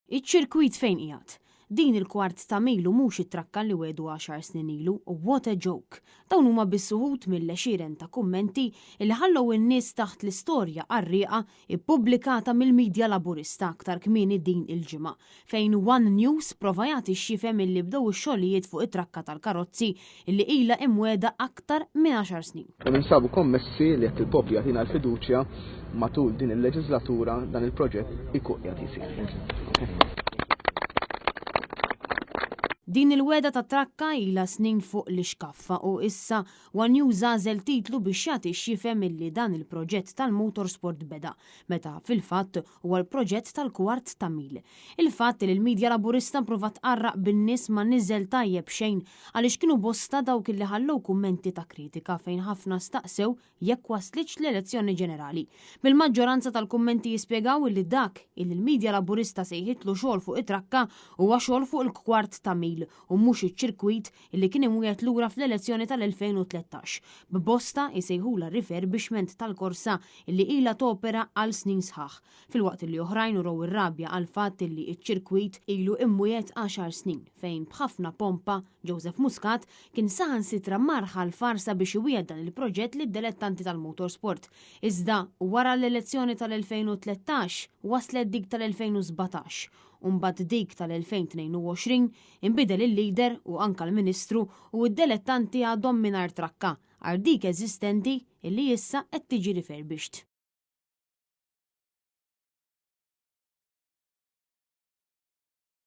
Iċ-ċirkwit fejn qiegħed? Din il-kwart ta' mil u mhux it-trakka li wegħdu għaxar snin ilu u what a joke! Dawn huma biss uħud mill-għexieren ta' kummenti li ħallew in-nies taħt l-istorja qarrieqa ippubblikata mill-midja Laburista aktar kmieni din il-ġimgħa fejn one News prova jagħti x'jifhem illi bdew ix-xogħlijiet fuq it-trakka tal-karozzi illi ilha imwiegħda aktar minn għaxar snin. U ninsabu kommessi li jekk il-poplu jagħtina l-fiduċja, matul din il-leġislatura dan il-proġett ikun qiegħed isir. Din il-wegħda ta' trakka ilha snin fuq l-ixkaffa u issa One News għażel titlu biex jagħti x'jifhem illi dan il-proġett tal-motorsport beda, meta fil-fatt huwa l-proġett tal-kwart ta' mil. Il-fatt li l-media Laburista ppruvat tqarraq bin-nies ma niżel tajjeb xejn għaliex kienu bosta dawk illi ħallew kummenti ta' kritika fejn ħafna staqsew jekk waslitx l-elezzjoni ġenerali. Bil-maġġoranza tal-kummenti jispjegaw illi dak illi l-media Laburista sejħitlu xogħol fuq it-trakka huwa xogħol fuq il-kwart ta' mil u mhux iċ-ċirkwit illi kien imwiegħed lura fl-elezzjoni tal-2013, b'bosta jsejħulha refurbishment tal-korsa illi ilha topera għal snin sħaħ, filwaqt illi oħrajn urew ir-rabja għall-fatt illi ċ-ċirkwit ilu imwiegħed għaxar snin fejn b'ħafna pompa Joseph Muscat kien saħansitra mar Ħal Far sabiex iwiegħed dan il-proġett lid-delettanti tal-motorsport. Iżda, wara l-elezzjoni tal-2013, waslet dik tal-2017 u mbagħad dik tal-2022, inbidel il-leader u anka l-Ministru u d-delettanti għadhom mingħajr trakka għal dik eżistenti illi issa qed tiġi refurbished.